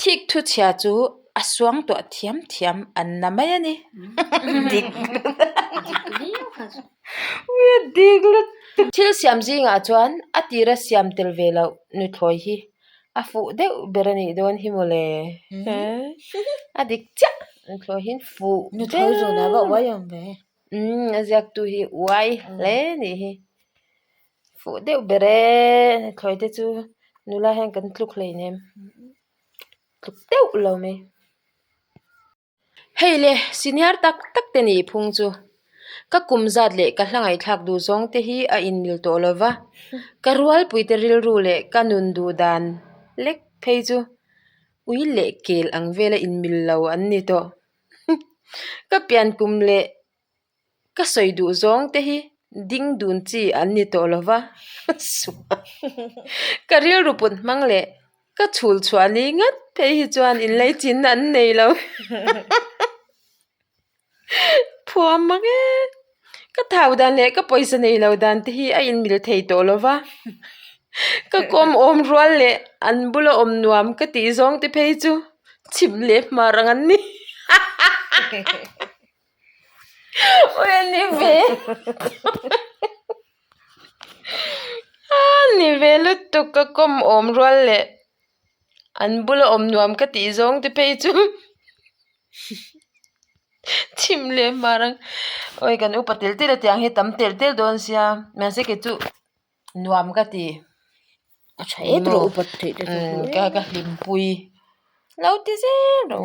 Thik thu chhia chu a suangtuah thiam thiam an na mai a ni. Dik Dik lutuk. Thil siam zingah chuan a tira siam tel ve loh nuthlawi hi a fuh deuh ber a nih dawn hi mawle. A dik chiah nuthlawi hi fuh Nuthlawi zawn a va uai awm ve. Umm a ziaktu hi uai hle nih hi. Fuh deuh ber e nuthlawi te chu nula hian kan tluk hleinem tluk deuh lo mai. Hei le senior tak tak te nih phung chu ka kum zat leh ka hla ngaihthlak duh zawng te hi a inmil tawh lo va, ka rualpui te rilru leh ka nun duh dan lek phei chu ui leh kel ang vela inmil lo an ni tawh. Ka pian kum leh Ka sawi duh zawng te hi ding dun chi an ni tawh lo va, ka rilru put hmang leh ka chhul chhuah ni ngat phei hi chuan inleichin an nei lo. Phuam mak e! Ka thau dan leh ka pawisa nei lo dan te hi a inmil thei tawh lo va, ka kawm awm rual leh an bula awm nuam ka tih zawng te phei chu chhim leh hmar ang an ni. Ui a ni ve a ni ve lutuk ka kawm awm rual leh an bula awm nuam ka tih zawng te phei chu chhim leh hmar ang awi kan upa tel tel a tiang hi tam tel tel dawn sia mahse kei chu Nuam ka ti. A tha e tawh upat theih te chu. Ka ka hlimpui. Lo ti zel ro.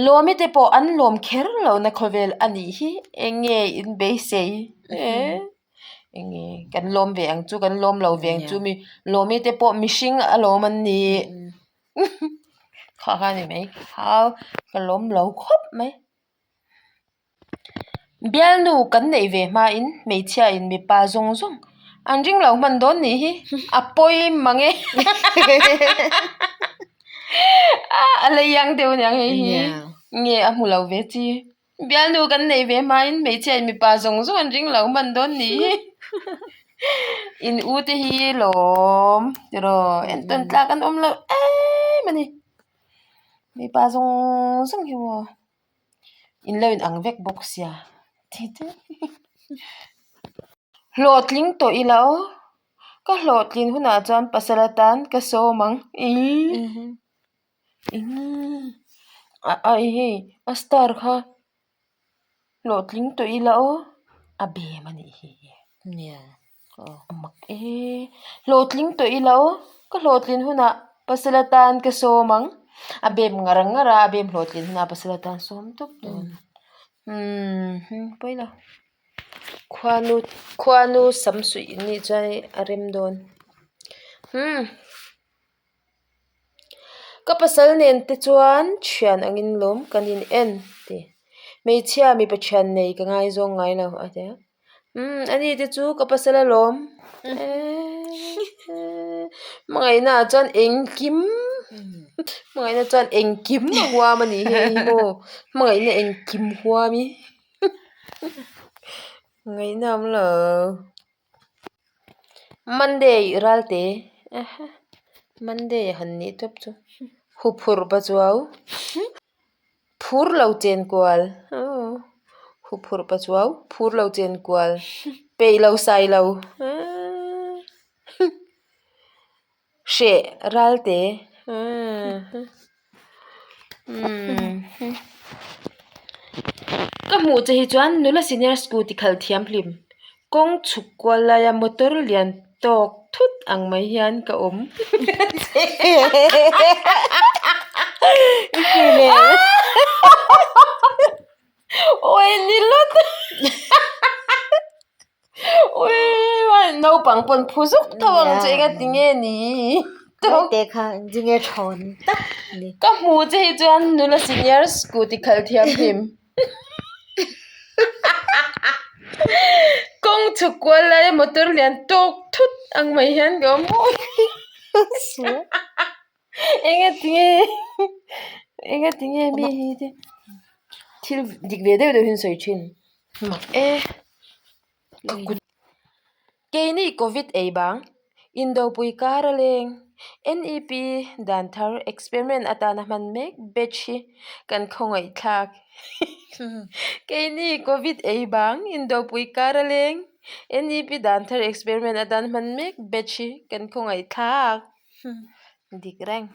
Lawmi te pawh an lawm kher lo na khawvel a nih hi. Eng nge in beisei e. Eng nge kan lawm ve ang chu kan lawm lo ve ang chu mi lawmi te pawh mihring a lawm an ni. Kha kha a ni mai. Hau ka lawm lo khawp mai. Bialnu kan neih ve hmain hmeichhiain mipa zawng zawng an ring lo hman dawn nih hi a pawi mang e a la iang deuh aniang hei hi nge a hmu lo ve chi bialnu kan neih ve hmain hmeichhiain mipa zawng zawng an ring lo hman dawn nih hi in u te hi lawm tiraw entawn tlak an awm lo em a ni mipa zawng zawng hi maw. In lo in ang vek bawk sia hlawhtling tawh ila aw ka hlawhtlin hunah chuan pasal atan ka sawm ang ihh a hei a star kha hlawhtling tawh ila aw a bem a nih hi a mak e hlawhtling tawh ila aw ka hlawhtlin hunah pasal atan ka sawm ang a bem ngar ngar a a bem hlawhtlin hunah pasal atan sawm tawp dawn umm pawi lo khuanu khuanu sam suih in nih chuan a rem dawn umm. Ka pasal nen te chuan thian angin lawm kan in en ti hmeichhia mipa thian nei ka ngaizawng ngai lo a ti a umm ani te chu ka pasal alawm eeee hmangaihna ah chuan engkim hmangaihna chuan engkim a huam a nih hei hi maw hmangaihna engkim huam hi ngaihna awm lo. Monday ralte Monday han nih tawp chu huphurh pa chuau phur lo chen kual huphurh pa chuau phur lo chen kual peih lo sai lo Hreh ralte Ka hmuh che hi chuan nula senior scooty khalh thiam hlim kawng chhuk kual laia motor lian tawk thut ang mai hian ka awm. Awi ni lut Naupang pawn phu zuk tho ang chu enga ti nge ni te kha enge thawn tak ni ka hmu che hi chuan nula senior scooty khalh thiam hlim kawng chhuk kual laia motor lian tawk thut ang mai hian ka awm enga ti nge enga ti nge mi hi te thil dik ve deuh deuh hi an sawi thin. Mak e ka kut keini covid ei bang. Indopui kar a leng. NEP dan thar experiment atana hman mek batch hi kan khawngaihthlak. Keini Covid ei bang Indopui kar a leng. NEP dan thar experiment atana hman mek batch hi kan khawngaihthlak. Dik reng.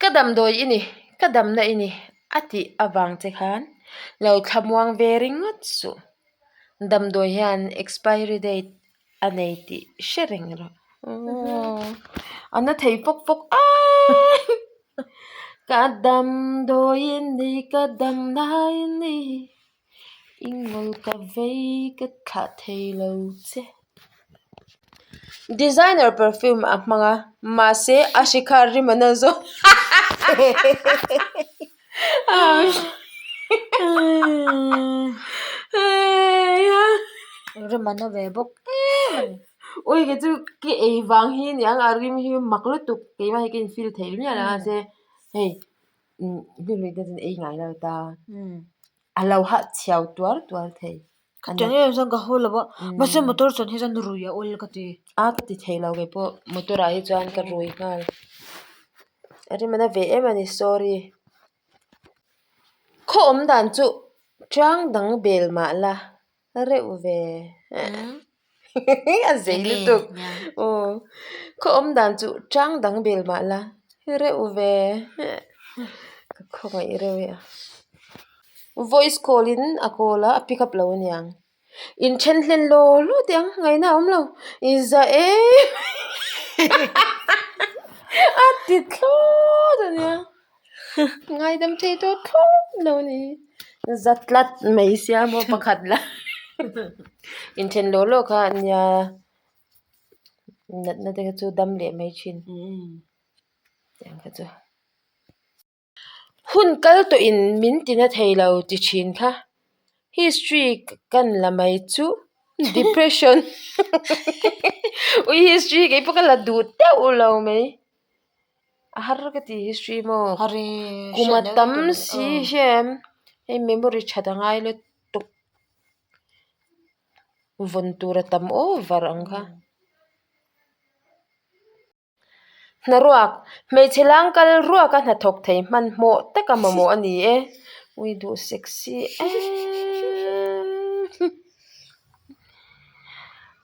Ka damdawi i ni, ka damna i ni a tih avang che khan lo thlamuang ve ringawt suh. Damdawi hian expiry date a nei tih hre reng rawh. A na thei fawk fawk a! Ka damdawi i ni, ka damna i ni, i ngawl ka vei ka thlah thei lo che. Designer perfume a hmang a, mahse a hri kha rim a na zawk. Rim a na ve bawk em a ni. Ui kei chu ka ei vang hi aniang a rim hi mak lutuk keimah hi ka in feel thei miah lo a mahse hei hlimhlui te chuan ei ngai lo ta a lo hah chhiau tuar tuar thei. Khatiang em chuan ka haw lo a, mahse motor chuan hi chuan rui a awl ka ti. A ka ti thei lo kei pawh motor ah hi chuan ka rui nghal. A rim a na ve em a ni sorry. Khaw awm dan chu chang dang bel mah la reuh ve a zei lutuk aw khaw awm dan chu chang dang bel mah la reuh ve ka khawngaih reuh e a. Voice call in a call a a pick up lo aniang. Inthen hlen law law teh ang ngaihna a awm lo i za em a ti thlawt a nia ngaidam thei tawh thlawt lo a ni za tlat mai sia maw pakhat la inthen law law kha nia natna te kha chu dam leh mai thin tiang kha chu. Hun kal tawhin min tina thei lo ti thin kha. History kan la mai chu depression ui history kei pawh ka la duh deuh lo mai. A har ka ti history maw kum a tam si hria em hei memory that a ngai lutuk vawn tur a tam over ang kha. Hna ruak, hmeichhe lang kal ruaka hnathawk thei hmanhmawh taka mamawh a ni e. Ui duh sexy em.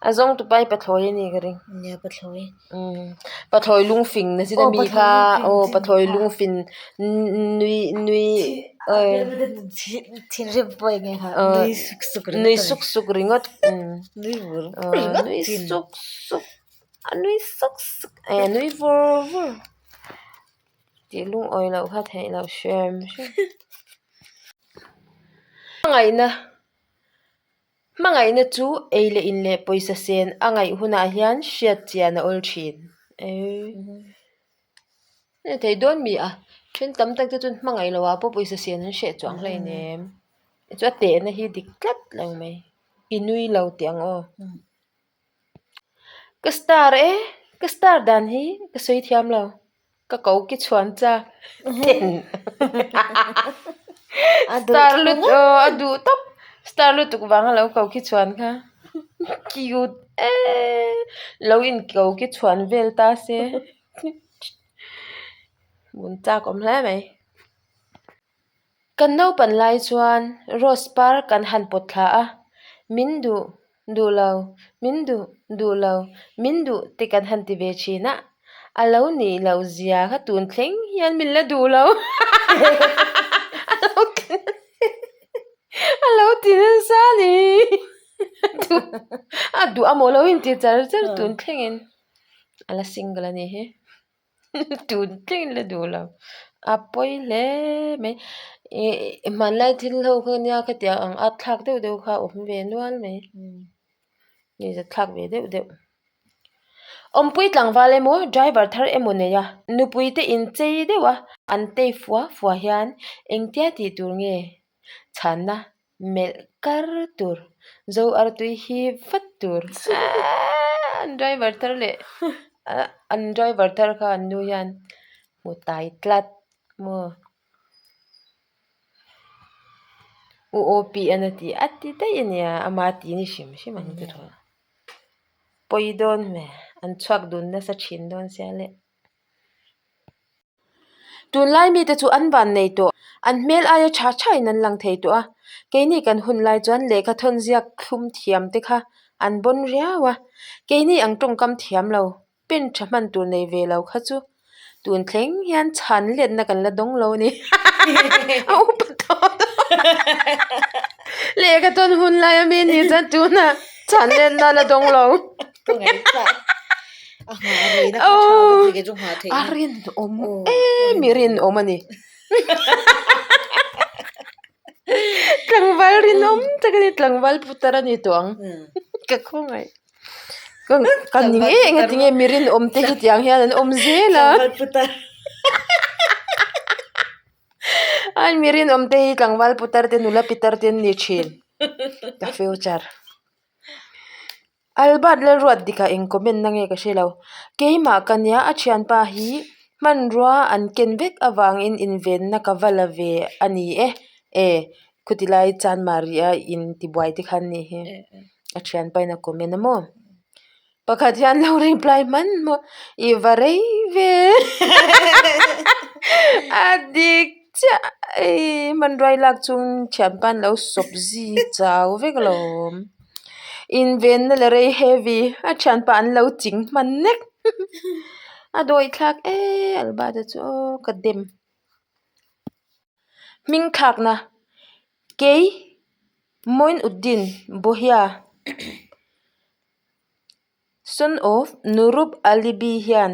A zawng tupa hi pathlawi a ni ka ring. Nia pathlawi. Umm pathlawi lungfing na chin ami kha aw pathlawi lungfin nui nui Thinrim pawh eng nge kha nui suk suk ringawt. Nui suk suk ringawt. Nui vur vur ringawt. Nui suk suk. A nui suk suk eh a nui vur vur tih lungawi loh kha theih loh hrim hrim. Hmangaihna hmangaihna chu ei leh in leh pawisa sen a ngaih hunah hian hriat chian a awl thin eh thei dawn mi a then tam tak te chuan hmangaih loh ah pawh pawisa sen an hreh chuang hlei nem chu a tehna hi dik tlat lo mai i nui lo tih ang aw. Ka star e, ka star dan hi ka sawi thiam lo, ka ko ki chhuan chak ten star lutuk aw a duh tawp star lutuk vanga lo ko ki chhuan kha cute e lo in ko ki chhuan vel ta se mun chak awm hle mai. Kan naupan lai chuan rose par kan han pawt thla a, min duh, duh lo, min duh, duh lo, min duh te kan han ti ve thin a, a lo nih loh zia kha tun thleng hian min la duh lo a lo ti nasa a ni a duh amaw lo inti char char tun thlengin a la single a nih hi. Tun thleng la duh lo a pawi hle mai ih hmanlai thil ho kha nia khatiang ang at thlak deuh deuh kha a awm ve nual mai nuihzat thlak ve deuh deuh awmpui tlangval emaw driver thar emaw nei a nupui te inchei deuh a an tei fua fua hian engtia tih tur nge chhanna Melh kar tur zo artui hi vat tur an driver thar leh an driver thar kha an nu hian hmu tai tlat maw u aw pi an a ti a ti daih a nia ama ti ni hrim hrim ang chu tawh pawi dawn hmel. An chhuak dun nasa thin dawn sia le. Tunlai mite chu an van nei tawh. An hmel aia tha thain an lang thei tawh a. Keini kan hun lai chuan lehkha thawn ziak thlum thiam te kha an bawn riau a. Keini ang tawngkam thiam lo, pen tha hman tur nei ve lo kha chu tun thleng hian chhan letna kan la dawng lo a ni. A upa tawh dawn. Lehkha thawn hun lai ami ni chuan tunah chhan letna la dawng lo. A rinawm em i rinawm a ni. Tlangval rinawm tak a ni tlangval putar a ni tawh ang ka khawngaih. Ka ning em engatinge mi rinawm te hi tiang hian an awm zel a. Ai mi rinawm te hi tlangval putar te nula pitar te an ni thin ka future. Albert Lalruat dikah eng comment na nge ka hre lo. Keimah ka nia a thianpa hi hmanrua an ken vek avangin invenna ka va la ve a ni e. E khuti lai Chanmari a in tibuai te khan nih hi a thianpa in a comment a maw. Pakhat hian lo reply hman maw i va rei ve a dik chiah ei hmanrua i lak chung thianpa an lo sawp zi chau vek alawm. Invenna la rei heavy a thianpa an lo ching hman nek a dawi thlak e Albert-a chu aw ka dem. Hming thlakna kei Moinuddin Bohia Son of Nurup Alibi hian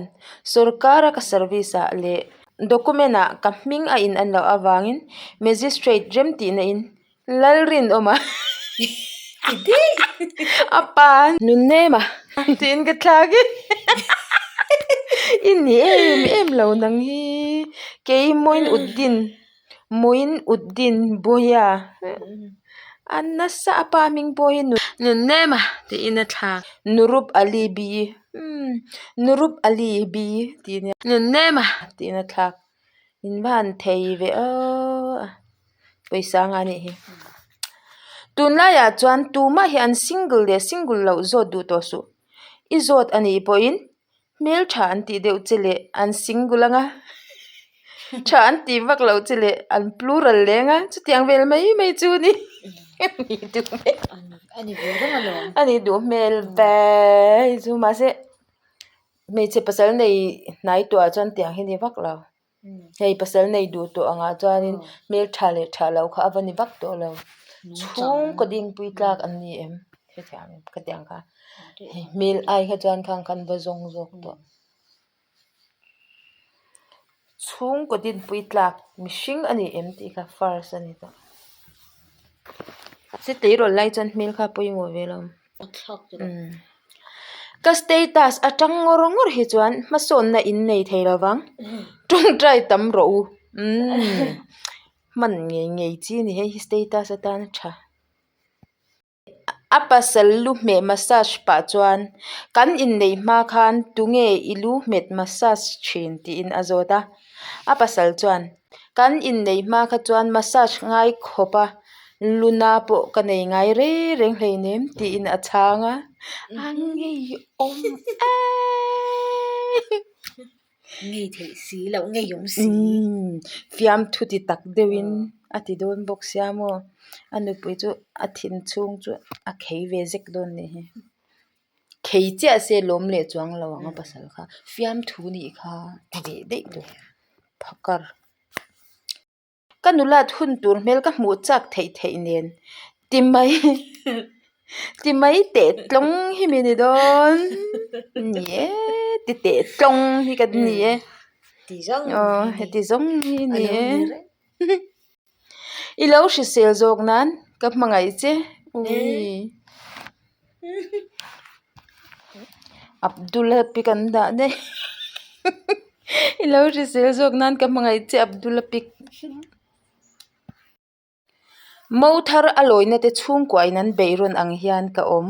sorkara ka service ah leh document ah ka hming a in an loh avangin Magistrate remtihna in Lalrinawma a pa Nunnema tiin ka thlak e i ni em em lo nang hi kei Moinuddin Moinuddin Bohia a nasa a pa hming pawh hi Nunnema tiin a thlak Nurup Ali B umm Nurup Ali B tih a nia Nunnema tiin a thlak. In va han thei ve aw pawisa anga anih hi tunlaiah chuan tumah hi an single leh single loh zawt duh tawh suh i zawt anih pawhin hmeltha an tih deuh che leh an single anga tha an tih vak loh che leh an plural leh anga chutiang vel mai mai chu a ni a nih duh hmel ve hei chu mahse. Hmeichhe pasal nei hnai tawhah chuan tiang hi ni vak lo hei pasal nei duh tawh angah chuanin hmeltha leh tha lo kha a va ni vak tawh lo chhungkaw dingpui tlak an ni em hetiang khatiang kha hei hmel ai kha chuan khang khan va zawng zawk tawh chhungkaw dinpui tlak mihring a ni em tih kha first a ni tawh se tleirawl lai chuan hmel kha a pawimawh ve lo. Ka status atang ngawr ngawr hi chuan hmasawnna in nei thei lo vang tawngtai tam rawh u umm hman ngei ngei chi a ni hei hi status atan a tha. A pasal lu hmeh massage pah chuan kan inneih hma khan tunge i lu hmet massage thin tiin a zawt a a pasal chuan kan inneih hma kha chuan massage ngai khawp a. Luna pawh ka nei ngai reng reng hleinem tiin a chhang a, a ngeiawm eeii. Ngei theih si loh, ngeiawm si. Umm fiamthu ti tak deuhin a ti dawn bawk sia maw, a nupui chu a thin chhung chu a khei ve zek dawn nih hi. Khei chiah se lawm leh chuang lo ang a pasal kha, fiamthu nih kha ti leh daih tur phakar. Ka nulat hun tur hmel ka hmuh chak theih theih nen ti mai ti mai teh tlawng hi mi ni dawn ni e ti teh tlawng hi kan ni e aw heti zawng hi ni e i lo hrisel zawk nan ka hmangaih che ui. Abdul-a pic an dah daih i lo hrisel zawk nan ka hmangaih che Abdul-a pic mo thar a lawina te chhungkua in an beih rawn ang hian ka awm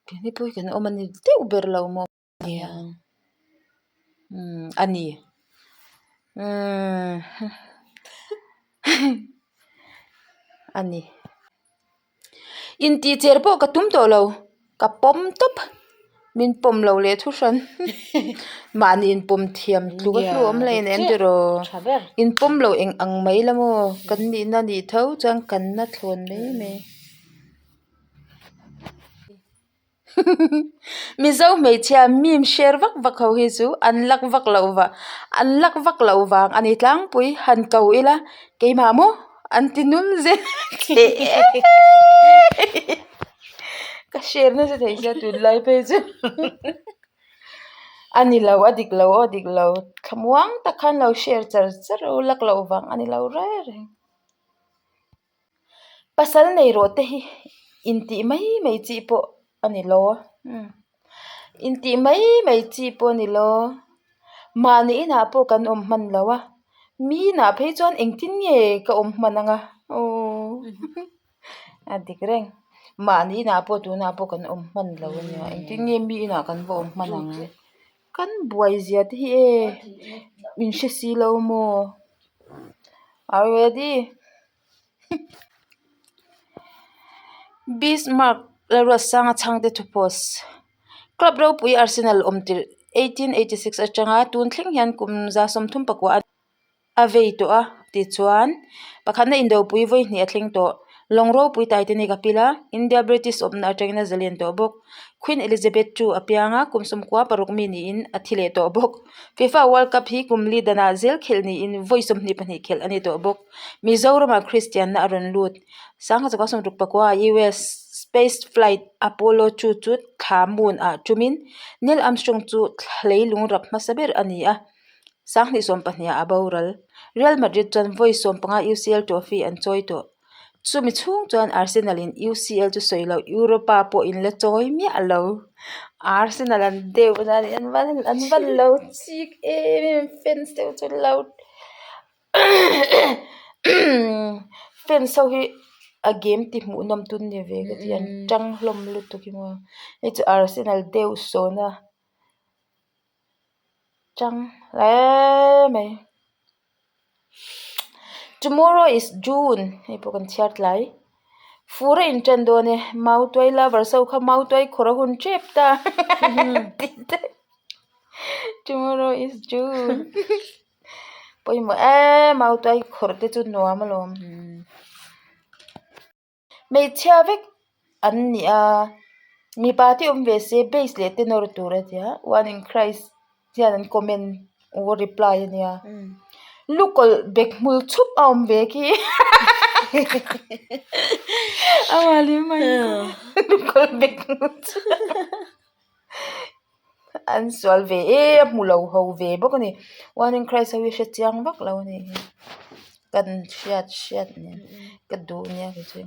keini pawh hi kan awm a ni deuh ber lo maw. Umm a ni umm a ni. Intih cher pawh ka tum tawh lo, ka pawm tawp. Min pawm lo leh thu hran. Mahni inpawm thiam tluk a hlu awm hlei nen tiraw. Inpawm lo eng ang mai la maw? Kan nihna nih tho chuan kan na thlawn mai mai. Mizo hmeichhia meme share vak vak ho hi chu an lak vak loh vah an lak vak loh vang a ni tlangpui han ko ila keimah maw an ti nul zel ka share nasa thei sia tunlai phei chu a ni lo a dik lo aw a dik lo thlamuang tak khan lo share char char u lak loh vang a ni lo reng reng. Pasal nei rawh te hi intih mai mai chi pawh a ni lo intih mai mai chi pawh a ni lo mahni inah pawh kan awm hman lo a mi inah phei chuan engtin nge ka awm hman ang a aww a dik reng mahni inah pawh tunah pawh kan awm hman lo a nia engtin nge mi inah kan va awm hman ang kan buai zia te hi e min hre si lo maw. Are you ready? Bismarck Lalruatsanga chhangte thu post. Club ropui Arsenal awm tirh 1886 atanga tun thleng hian kum 34 a vei tawh a tichuan pakhatna indopui vawi hnih a thleng tawh. Lawng ropui Titanic a pil a, India British awmna atangin a zalen tawh bawk. Queen Elizabeth ii a piang a, kum 96 mi niin a thi leh tawh bawk. FIFA World Cup hi kum li danah zel khelh niin vawi 22 khelh a ni tawh bawk. Mizoramah Kristianna a rawn lut. Sangha chakua sawmruk pakua US Space Flight Apollo 2 chu thla moon ah tumin Neil Armstrong chu thleilung rap hmasa ber a ni a, sanghnih sawmpahnih ah a boral. Real Madrid chuan vawi 15 UCL trophy an chawi tawh. Chumi chhung chuan Arsenal in UCL chu sawi loh Europa pawh in la chawi miah lo. Arsenal an deuh na a ni an van an van lo chik em em fans te chu lo fans ho hi a game ti hmuh nawm tun ni ve ka ti an tang hlawm lutuk hi maw hei chu Arsenal deuh sawn a tang hle mai. Tomorrow is June hei pawh kan chhiar tlai fur a intan dawn e mautuai lovers ho kha mautuai khawrh a hun tep ta tih te tomorrow is June pawimawh em mautuai khawrh te chu nuam alawm. Hmeichhia vek an ni a mipa te awm ve se base leh tenor tur a tia one in christ hian an comment or reply a nia lukawlh bek hmul chhup a awm ve khi lukawlh bek hmul chhup an sual ve e a hmu lo ho ve bawk a ni one in christ ho hi hre chiang vak lo a nih hi kan hriat hriat nen ka duh nia kei chu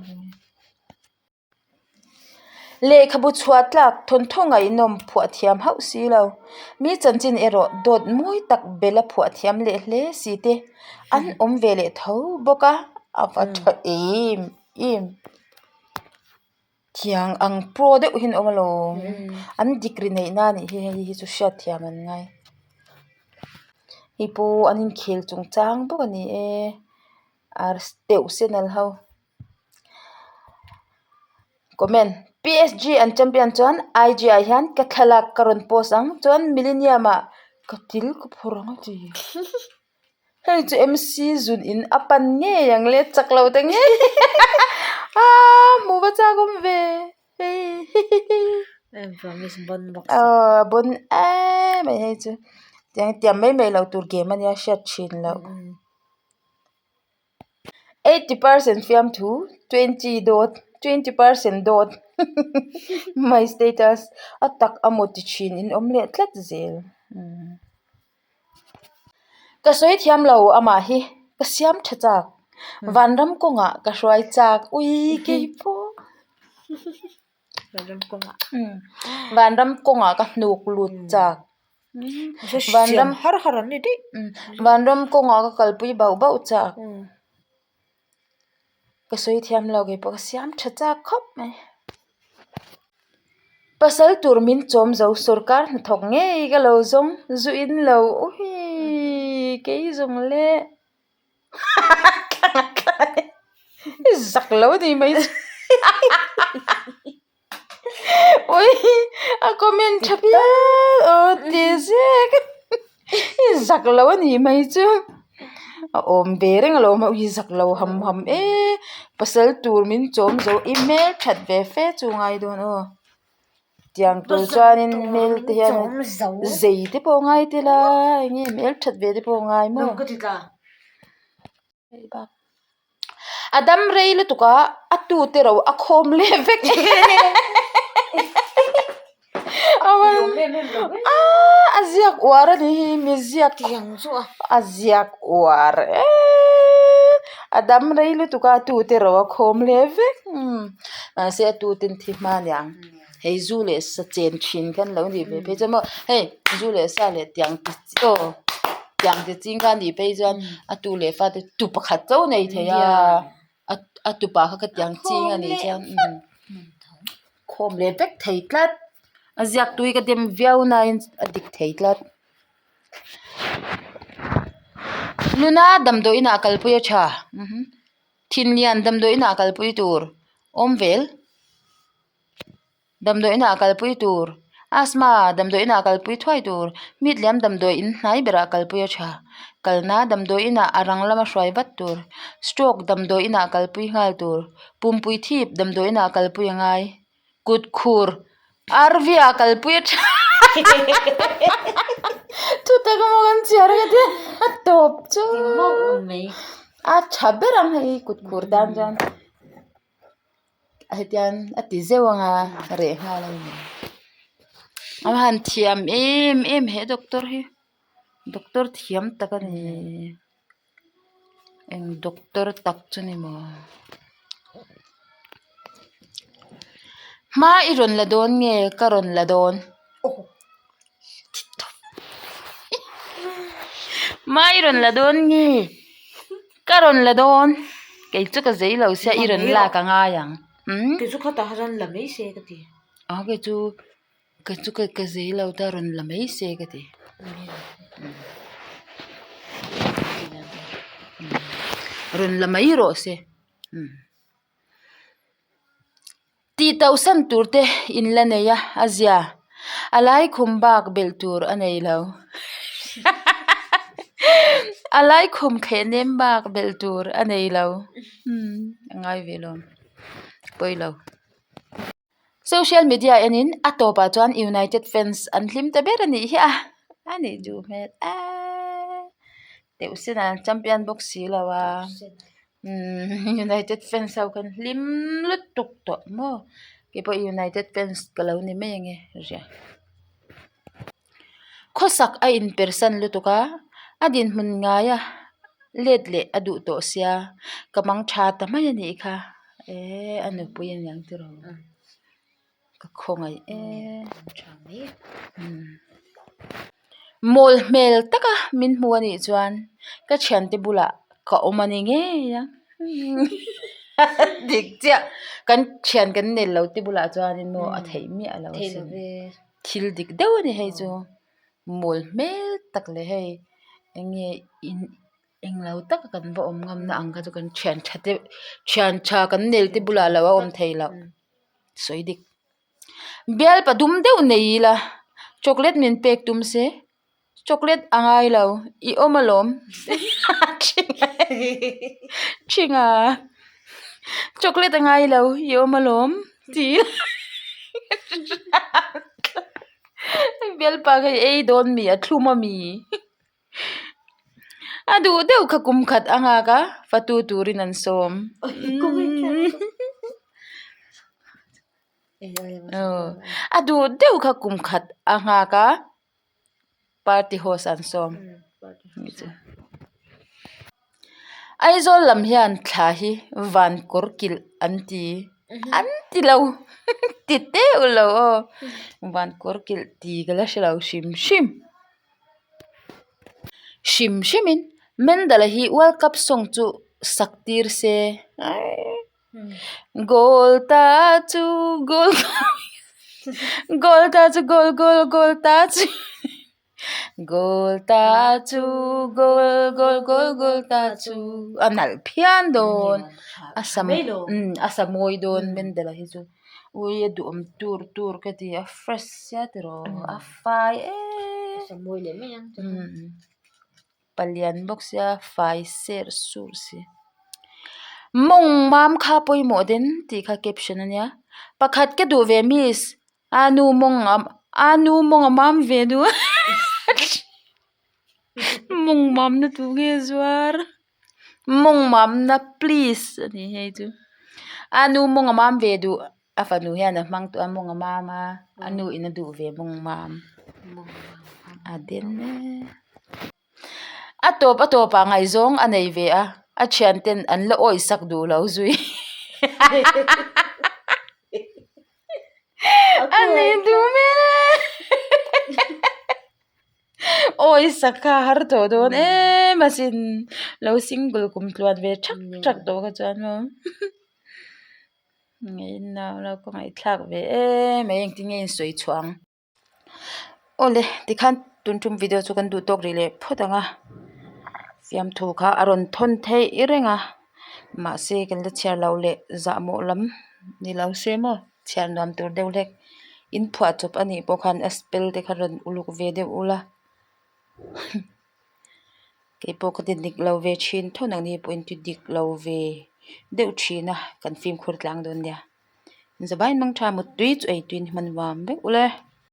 lehkhabu chhuah tlak thawnthaw ngaihnawm phuah thiam hauh si lo mi chanchin erawh dawt mawi tak bela phuah thiam leh hle si te an awm ve leh tho bawk a a va tha em em. Thiang ang pro deuh hi an awm alawm an degree neih na anih hi hei hi chu hriat thiam an ngai hei pawh an inkhel chung chang bawk a ni e ars teuh senal ho comment P S G an champion chuan I G ah hian ka thlalak ka rawn post ang chuan millennium ah ka til ka phur ang a ti. Hei chu MC zun in a pan ngei ang le chak lo ta ngei aaa hmuh va chak awm ve aw bon em mai hei chu tiang tiang mai mai loh tur game ania hriat thin loh 80 percent fiamthu 20 dawt 20 percent dawt my status a tak amaw ti thin in awm leh tlat zel. Ka sawi thiam lo amah hi ka siam tha chak vanram kawngah ka hruai chak ui keipawh vanram kawngah ka hnuk lut chak vanram vanram kawngah ka kalpui bauh bauh chak ka sawi thiam lo keipawh ka siam tha chak khawp mai. Pasal tur min chawm zo sawrkar hnathawk ngei ka lo zawng zu in lo uii kei zawng le zak lo ni mai chu. Ui a comment tha phian aw ti zek i zak lo a nih mai chu a awm ve reng alawm a ui zak lo ham ham e pasal tur min chawm zo i hmel that ve fe chu ngai dawn aw tiang tur chuanin hmel te hian zei te pawh a ngai tel a enge hmel that ve te pawh a ngai maw. A dam rei lutuk a, a tute ro a khawm leh vek a ziak uar a ni hi mi ziak a ziak uar eee a dam rei lutuk a a tute ro a khawm leh vek mahse a tute an thi hma aniang hei zu leh sa chen thin khan lo nih ve phei chuan maw hei zu leh sa leh tiang te chi aw tiang te ching kha a nih phei chuan a tu leh fate tu pakhat chauh nei thei a a tupa kha khatiang ching a nih chuan khawm leh vek thei tlat a ziak tui ka dem viau nain a dik thei tlat nuna damdawi inah kalpui a tha thinlian damdawi inah kalpui tur awm vel. Damdawi inah kalpui tur, Asthma damdawi inah kalpui thuai tur, Mit liam damdawi in hnai berah kalpui a tha, Kalna damdawi inah a rang lama hruai vat tur, Stroke damdawi inah kalpui nghal tur, Pumpui thip damdawi inah kalpui a ngai, Kut khur RV ah kalpui a tha Thutak emaw kan chhiar ka ti a tawp chu a tha ber ang hei kut khur tan chuan. Hetiang a ti zeuh ang a reh nghal a ni a han thiam em em he doctor hi doctor thiam tak a ni eng doctor tak chu ni maw hma i rawn la dawn nge ka rawn la dawn hma i rawn la dawn nge. Ka rawn la dawn, kei chu ka zei lo sia i rawn lak a ngai ang umm. Kei chu khatah kha chuan la mai se ka ti. A kei chu kei chu ka zei lo ta rawn la mai se ka ti. Rawn la mai rawh se umm. Tih tauhsan tur te in la nei a, a zia. A lai khum bak belh tur a nei lo. A lai khum thleh nem bak belh tur a nei lo. Umm a ngai ve lo. Pawi lo. Social media enin a tawpah chuan United fans an hlim ta ber a nih hi a. A nih duh hmel eee. Teuh sin an champion bawk si lo a. Umm United fans ho khan hlim lutuk tawh maw keipawh United fans ka lo ni mai ange ria khawsak a inpersan lutuk a a dinhmun ngaia let leh a duh tawh sia ka mang tha ta mai a nih kha ehh a nupui a niang tiraw. Ka khawngaih em mawl hmel taka min hmu a nih chuan ka thiante bulah ka awm a ni ngei ang dik chiah kan thian kan nel lo te bulah chuanin maw a theih miah lo asin thil dik deuh a ni hei chu mawl hmel tak leh hei eng nge in englo taka kan va awm ngam na ang kha chu kan thian tha te thian tha kan nel te bulah lo a awm thei loh. Sawi dik. Bialpa dum deuh nei ila chocolate min pek tum se chocolate a ngai lo i awm alawm thinga chocolate a ngai lo i awm alawm ti bialpa kha i ei dawn mi a thlum ami. A duh deuh kha kum khat a nghak a, fatu turin an sawm. A duh deuh kha kum khat a nghak a, party host an sawm. Aizawl lam hian thla hi van kawr kilh an ti, an ti lo, ti teuh lo aw, van kawr kilh ti ka la hre lo hrim hrim. Hrim hrimin Mendala hi World Cup song chu sak tir se Goal ta chu goal goal ta chu goal goal goal ta chu goal ta chu goal goal goal goal ta chu a nalh phian dawn a sa mawi dawn Mendala hi chu. Ui a duhawm tur tur ka ti a fresh sia tiraw a fai em palian bawk sia fai ser sur si mawng mam kha pawimawh den tih kha caption ania pakhat ka duh ve miss a nu mawng a nu mawng a mam ve duh mawng mam na tur nge zuar. Mawng mamna please a ni hei chu a nu mawng a mam ve duh a fanu hian a hmang tawh a mawng a mam a a nu in a duh ve mawng mam a den e a tawp a tawp ah ngaihzawng a nei ve a a thian ten an la awih sak duh lo zui a nei duh hmel e. Awi sakha har tawh dawn em asin lo single kum tluan ve thak thak tawh kha chuan maw ngeihnau lo ka ngaihthlak ve em mai engtin nge in sawi chhuah ang awle tikhan tun tum video chu kan duh tawk rih leh phawt ang a fiamthu kha a rawn thawn theih reng a mahse kan la chhiar loh leh zahmawh lam ni lo se maw. Chhiar nuam tur deuh hlek in phuah chawp a nih pawh khan a spell te kha rawn uluk ve deuh ula keipawh ka ti dik lo ve thin tho nang ni pawhin ti dik lo ve deuh thin a kan fimkhur tlang dawn nia. Zawhbain mang tha muttui chu ei tuin hman nuam vek ule.